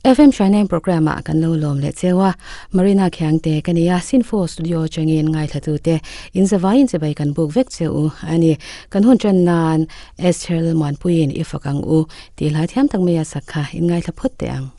FM Shrine program ah kan lo lawm leh cheu a, Marina Khiangte ka ni a, Sinfo Studio changin ngaithla te in zavaiin chibai kan buk vek che u a ni. Kan hun tan nan Esther Lalmuanpuiin i fak ang u tih hla thiam tak mai a sak kha in ngaithla phawt teh ang.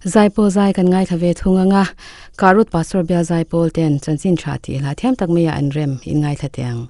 Zaipawl zai kan ngaithla ve thung anga Karut Pastor Bial Zaipawl ten chanchin tha tih hla thiam tak maiah an rem in ngaithla teh ang.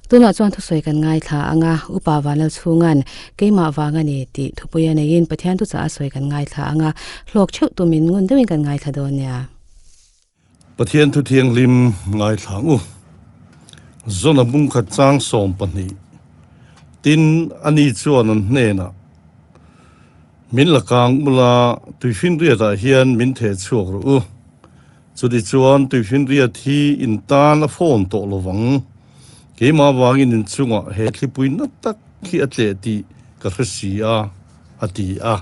Tunah chuan thusawi kan ngaithla ang a, Upa Vanlal chhunga'n keimah vang a ni tih thupui a neiin Pathian thuchah a sawi kan ngaithla ang a, hlawk theuh tumin ngun deuhin kan ngaithla dawn nia. Pathian thu thianghlim ngaithla ang u. Zona bungkhat chang 12. Tin, ani chuan an hnenah, Min la kang ula, tuifinriatah hian min theh chhuak rawh u. Chutichuan tuifinriat hi in tan a fawn tawh lo vang. Keimah vangin in chungah he thlipui na tak hi a tleh tih ka hre si a, a ti a.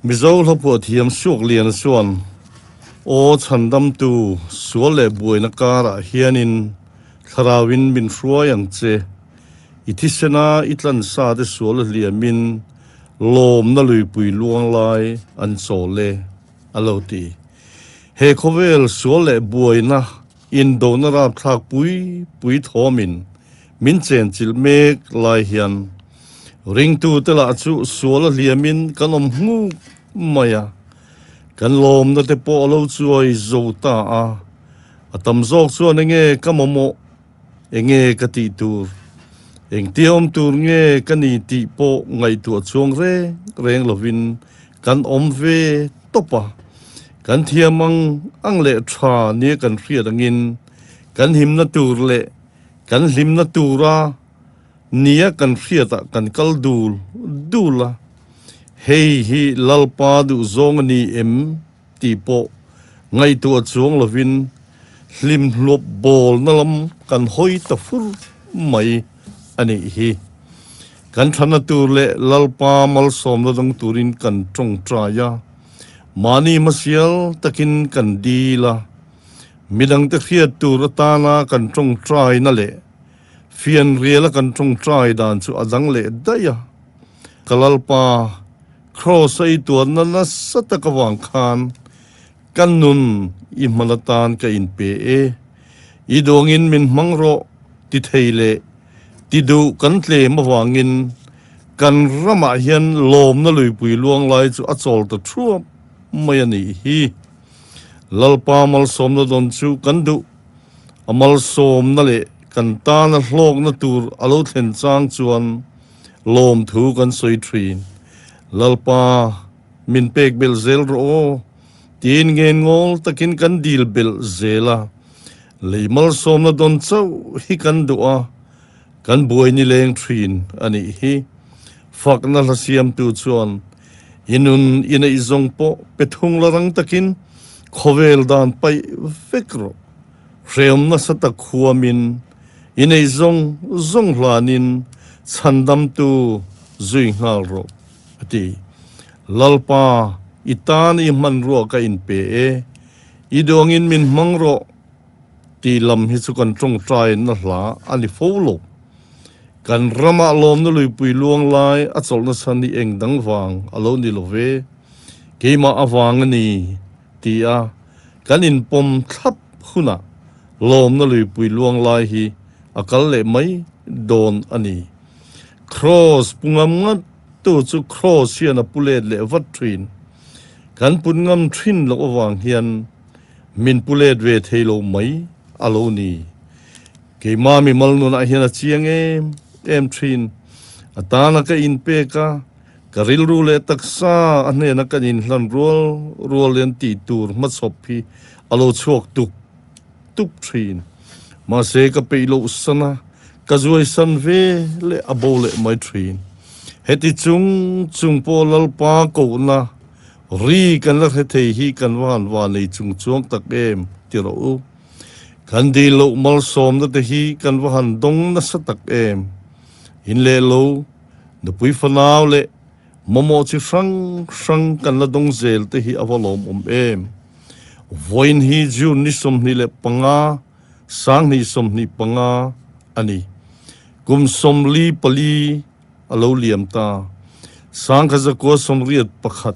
Mizo hlaphuah thiam Suakliana chuan, Aw chhandamtu, sual leh buaina karah hianin thlarauin min hruai ang che. I thisena i tlansa te sual a hliamin lawmna luipui luang lai an chawl e, a lo ti. He khawvel sual leh buaina indona rapthlak pui pui thawmin min chenchilh mek lai hian ringtute lah chu sual a hliamin kan awm nghuk mai a, kan lawmna te pawh a lo chuai zo ta a, a tam zawk chuan enge ka mamawh Enge ka tih tur? Engtia awm tur nge ka ni tih pawh ngaihtuah chuang reng reng lovin kan awm ve tawp a. Kan thiam ang ang leh tha nia kan hriat angin kan himna tur leh kan hlimna tura nia kan hriatah kan kal dul dul a. Hei hi Lalpa duhzawng a ni em? tih pawh ngaihtuah chuang lovin hlimhluap bawlna lam kan hawi ta fur mai a nih hi. Kan thana tur leh Lalpa malsawmna dang turin kan tawngtai a, mahni hmasial takin kan dil a, midangte hriat tur atana kan tawngtaina leh fianriala kan tawngtai dan chu a dang leh daih a. Ka Lalpa, Kraws a i tuanna nasa tak avang khan ka nun i hman atan ka inpe e. I duangin min hmang rawh ti thei leh ti duh kan tlem avangin kan ramah hian lawmna luipui luang lai chu a chawl ta thuap mai a nih hi. Lalpa malsawmna dawn chu kan duh. A malsawmna leh kan tana hlawkna tur a lo thlen chang chuan Lawmthu kan sawi thin. Lalpa, min pek belh zel rawh aw, tiin ngenngawl takin kan dil belh zel a. Lei malsawmna dawn chauh hi kan duh a, kan buai ni leng thin a nih hi. Fakna hla siamtu chuan, I nun i neih zawng pawh pe thung la rang takin khawvel dan paih vek rawh. Hreawm nasa tak huamin I nei zawng zawng hlanin chhandamtu zui nghal rawh, a ti. Lalpa, i tan i hmanrua ka inpe e, i duangin min hmang rawh, tih lam hi chu kan tawngtaina hla a ni fo lo. Kan ramah lawmna luipui luang lai a chawlhna chhan hi eng dang vang a lo ni lo ve, keimah avang a ni, ti a kan inpawm thlap hunah Lawmna luipui luang lai hi a kal leh mai dawn a ni. Kraws pu ngam ngat tu chu kraws hian a pu let leh vat thin. Kan put ngam thin loh avang hian min pu let ve thei lo mai a lo ni. Keimah mimal nunah hian a chiang em em thin. A tana ka inpek a, ka rilru leh taksa a hnena kan inhlan rual rual lian tih tur hmachhawp hi a lo chhuak tuk tup thin. Mahse ka peih loh san a, ka zuai san ve leh a bo leh mai thin. Heti chung chung pawh Lalpa kohna ri kan la hre thei hi kan va han va nei chung chuang tak em ti rawh u. Kan dil loh malsawmna te hi kan va han dawng nasa tak em. In leh lo, nupui fanau leh mamawh chi hrang hrang kan la dawng zel te hi a va lawmawm em. Vawiin hi June ni 25, 2025 a ni. Kum 44 a lo liam ta. 1981,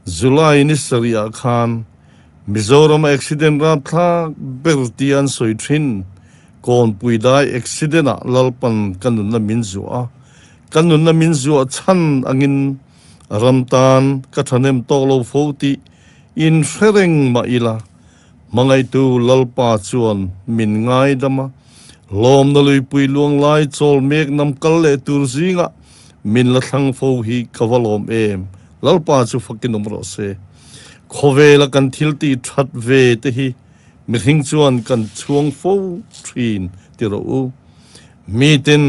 July ni 7 ah khan Mizoram a accident rapthlak ber tia an sawi thin Kawnpui dai accident ah Lalpan ka nunna min zuah a, ka nunna min zuah chhan angin ram tan ka thahnem tawk lo fo tih In hre reng mah ila, hmangaihtu Lalpa chuan min ngaidam a, lawmna luipui luang lai chawl mek nam kal leh tur zingah min la thlang fo hi ka va lawm em, Lalpa chu fakin awm rawh se. Khawvela kan thil tih that ve te hi mihring chuan kan chhuang fo thin ti rawh u. Miten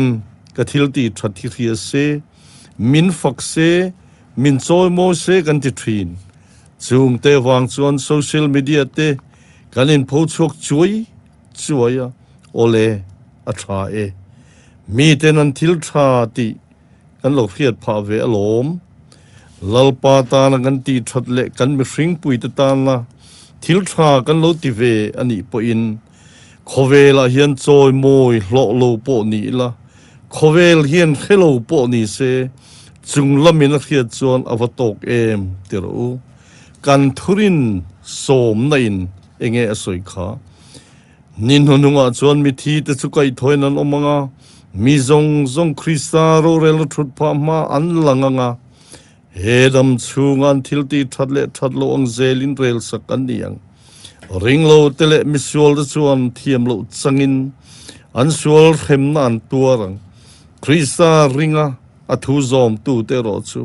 ka thil tih that hi hria se, min fak se, min chawimawi se kan ti thin. Chungte vang chuan social media te kan inpho chhuak chuai chuai a, awle a tha e. Miten an thil tha tih kan lo hriat phah ve alawm. Lalpa tana kan tih that leh kan mihring puite tana thil tha kan lo ti ve a nih pawhin khawvelah hian chawimawi hlawh lo pawh ni ila, khawvel hian hre lo pawh ni se chung lamin a hriat chuan a va tawk em ti rawh u. Kan thurin sawmna in enge a sawi kha? Ni hnuhnungah chuan mithi te chu kaihthawin an awm ang a, mi zawng zawng Krista rorelna thut phah hma an lang ang a, he dam chhunga an thil tih that leh that loh ang zelin rel sak an ni ang. Ringlo te leh misual te chuan thiam loh changin an sual hremna an tuar ang. Krista ringa a thu zawmtu te erawh chu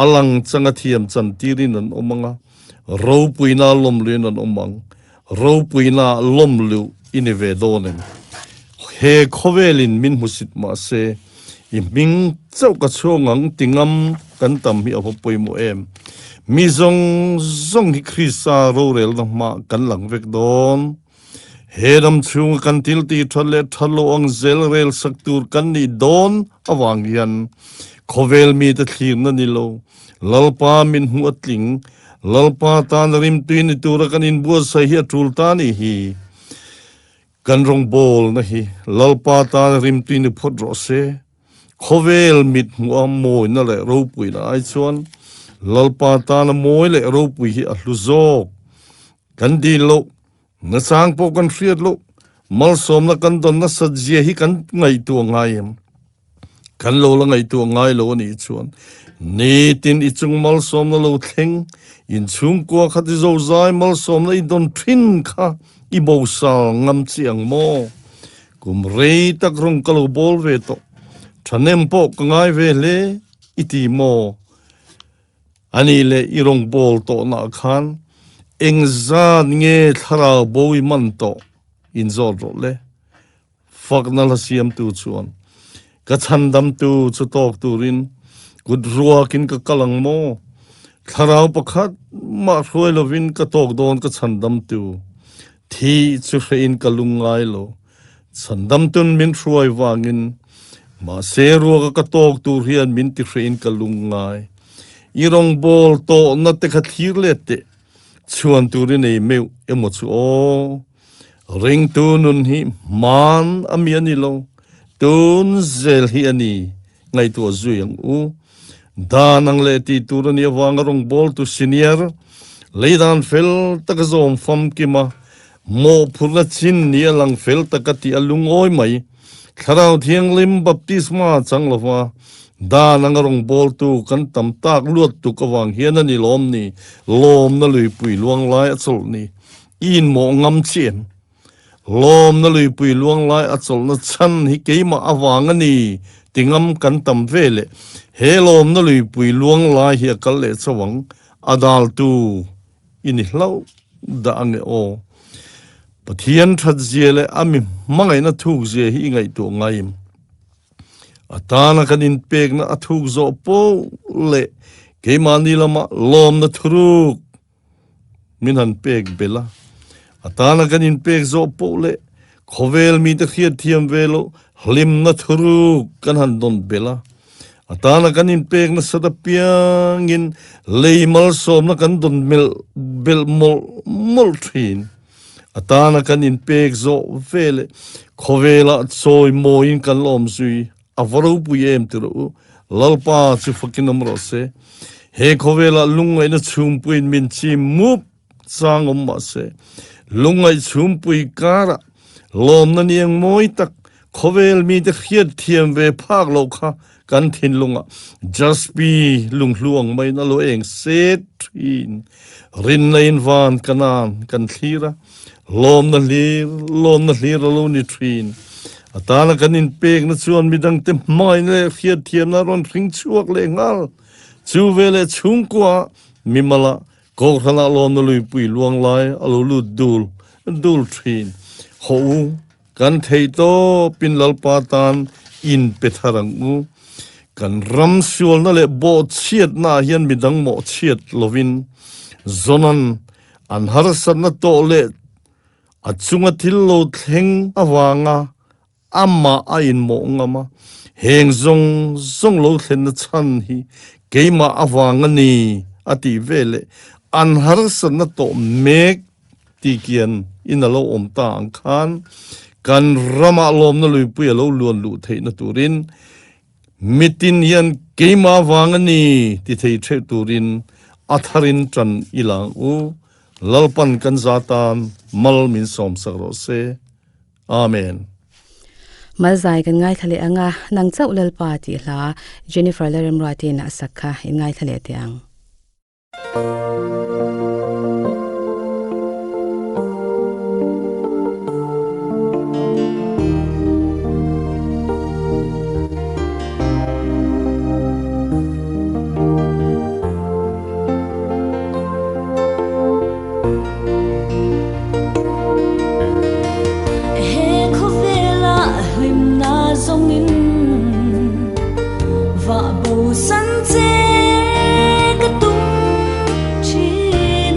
a lang changa thiam chantirin an awm ang a, ropuina lawmluin an awm ang. Ropuina lawm luh i ni ve dawn em? He khawvelin min hmusit mah se, i hming chauh ka chhuang ang ti ngam kan tam hi a va pawimawh em? Mi zawng zawng hi Krista rorelna hma kan lang vek dawn. He ram chhunga kan thil tih that leh that loh ang zel rel sak tur kan nih dawn avang hian khawvel mite thlirna ni lo, Lalpa min hmuh a tling. Lalpa tan rimtui ni tura kan inbuatsaih hi a tul ta ni hi. Kan rawngbawlna hi Lalpa tan rimtui ni phawt rawh se. Khawvel mit hmuha mawina leh ropuina ai chuan Lalpa tana mawi leh ropui hi a hlu zawk. Kan dil loh, nachang pawh kan hriat loh, malsawmna kan dawn nasat zia hi kan ngaihtuah ngai em? Kan lo la ngaihtuah ngai lo a nih chuan nitin i chung malsawmna lo thleng, inchhungkua kha ti zozai malsawmna i dawn thin kha i bosal ngam chi ang maw? Kum rei tak rawng ka lo bawl ve tawh, thahnem pawh ka ngai ve hle i ti maw? A nih leh i rawng bawl tawhnaah khan engzat nge thlarau bo i man tawh inzawt rawh le? Fakna hla siamtu chuan, Ka chhandamtu chu tawk turin kut ruakin ka kal ang maw? Thlarau pakhat mah hruai lovin ka tawk dawn ka chhandamtu. Thih chu hrehin ka lung ngai lo. Chhandamtun min hruai vangin, mahse ruaka ka tawk tur hian min ti hrehin ka lung ngai. I rawngbâwl tawhna te kha thlir let teh, chhuan tur i nei meuh emaw chu aw. Ringtu nun hi hman a mi a ni lo, tun zel hi a ni ngaihtuah zui ang u. Dan ang leh tih tur a nih avanga rawngbawltu senior, leidan fel taka zawm famkim a, mawhphurhna chin ni a lang fel taka tih a lungawi mai. Thlarau Thianghlim baptisma chang lova dan anga rawngbawltu kan tam tak luat tuk avang hian a ni lawm ni, lawmna luipui luang lai a chawlh ni. I inmawh ngam chi em? Lawmna luipui luang lai a chawlhna chhan hi keimah avang a ni ti ngam kan tam ve leh he lawmna luipui luang lai hi a kal leh chauh ang, a daltu i ni hlauh dah ange aw. Pathian that zia leh a mi hmangaihna thuk zia hi i ngaihtuah ngai em? A tana kan inpekna a thuk zawh poh leh keimahni lama lawmna thuruk Min han pek belh a, a tana kan inpek zawh poh leh khawvel mite hriatthiam ve loh hlimna thuruk kan han dawn belh a. A tana kan inpek nasat apiangin lei malsawmna kan dawn melh belh mawlh mawlh thin. A tana kan inpek zawh ve leh khawvelah chawi mawiin kan la awm zui A va ropui em ti rawh u, Lalpa chu fakin awm rawh se. He khawvelah lungngaihna chhungpuiin min chim mup chang awm mah se, lungngaih chhungpui karah lawmna ni eng mawi tak khawvel mite hriat thiam ve phak loh kha kan thinlungah Jaspi lunghlu ang maiin a lo eng set thin. Rinna in van kanan kan thlir a, lawmna hlir, lawmna hlir a lo ni thin. A tana kan inpekna chuan midangte hmangaihna leh hriatthiamna a rawn hring chhuak leh nghal. Chu veleh chhungkua mimala Kohhranah lawmna luipui luang lai a lo lut dul dul thin. Hawh u! Kan theih tawpin Lalpa tan inpe thar ang u. Kan ram sualna leh bawhchhiatna ah hian midang mawhchhiat lovin Zonan an harsatna tawh leh a chunga thil lo thleng avanga Amah a inmawh ngam a, heng zawng zawng lo thlenna chhan hi keimah avang a ni a tih veleh an harsatna tawh mek tih kian in a lo awm ta ang khan kan ramah lawmna luipui a lo luan luh theihna turin mitin hian keimah avang a ni ti thei theuh turin a tharin tan i lang u. Lalpan kan za tan mal min sawmsak rawh se. Amen. Malzai kan ngaithla leh ang a, nang chauh Lalpa tih hla Jennifer Lalremruatin a sak kha in ngaithla leh teh ang. He khawvela hlimna zawngin vah bo san che ka tum thin a.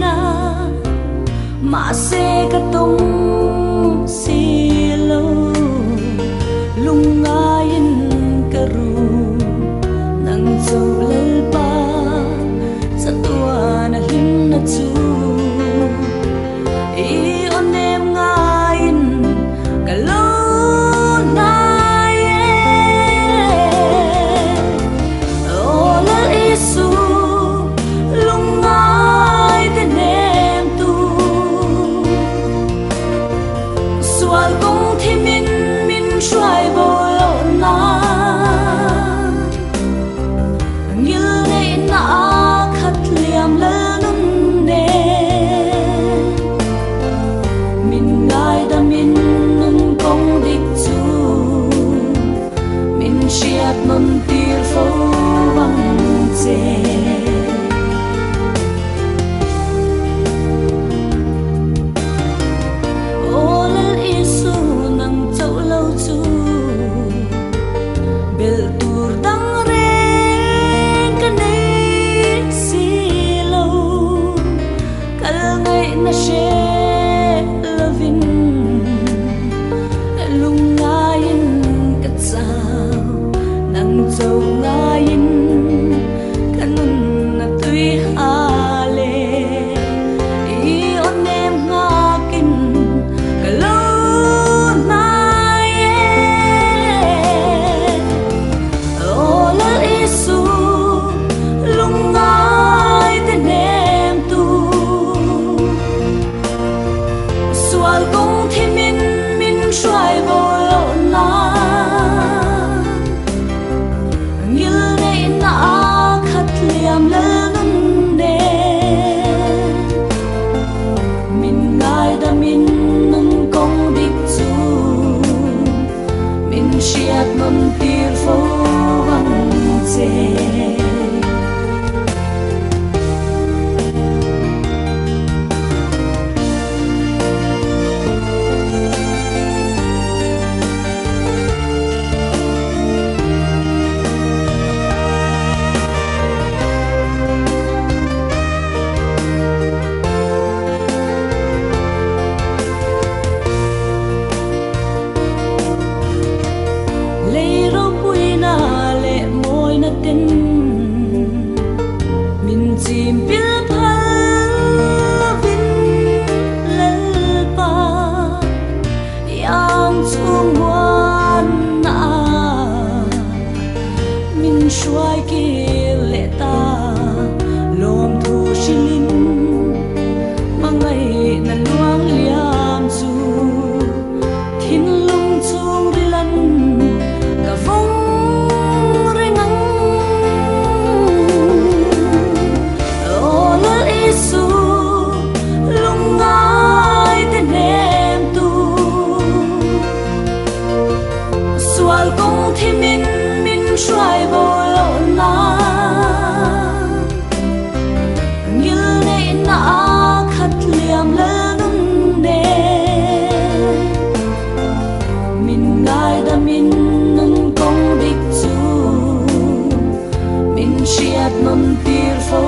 hriat nawn tir fo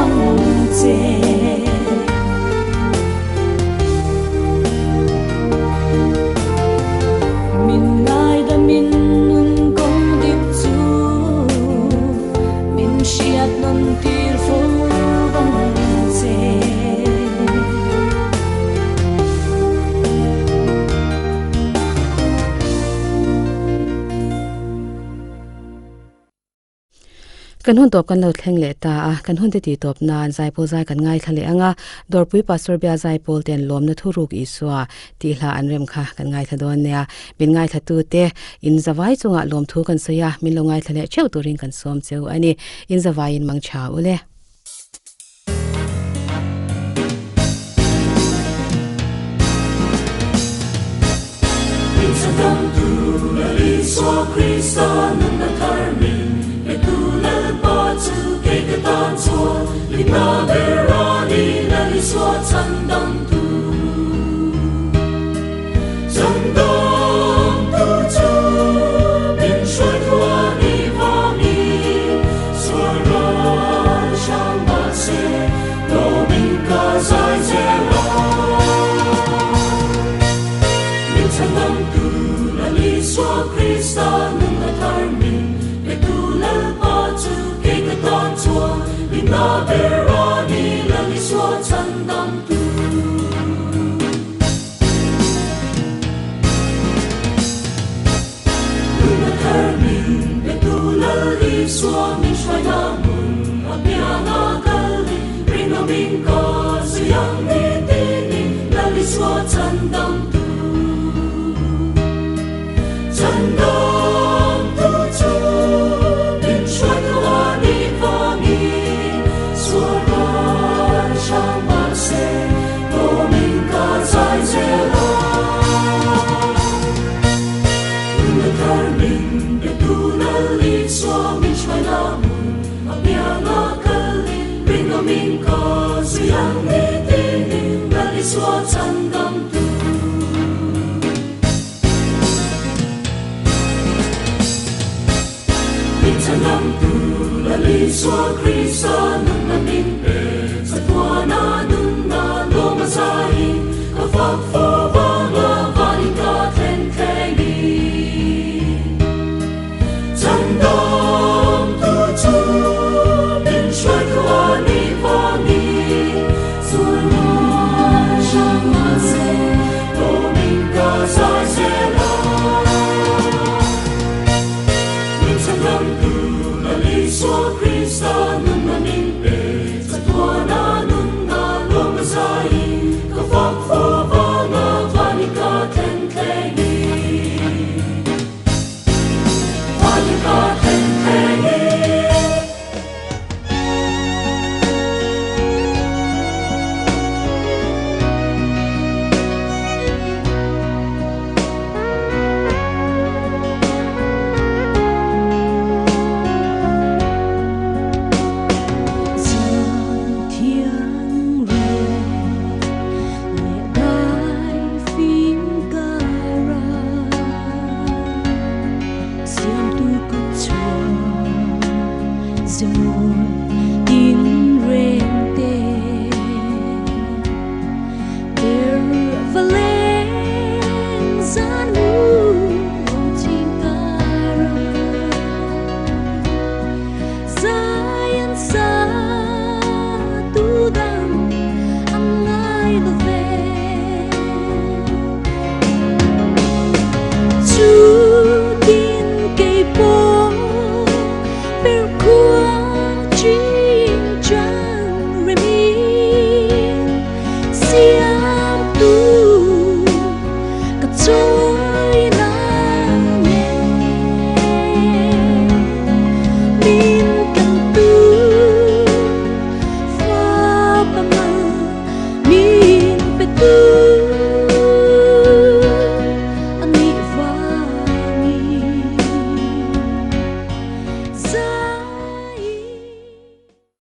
ang che. Min ngaidamin nun kawng dik chu min hriat nawn tir fo ang che. Kan hun tawp kan lo thleng leh ta a, kan hun te tih tawp nan Zaipawl zai kan ngaithla leh ang a, Dawrpui Pastor Bia Zaipawl ten lawmna thuruk Isua tih hla an rem kha kan ngaithla dawn nia. Min ngaithla tu te in zavai chungah lawmthu kan sawi a, min lo ngaithla leh theuh turin kan sawm cheu a ni. In zavaiin mang tha u le.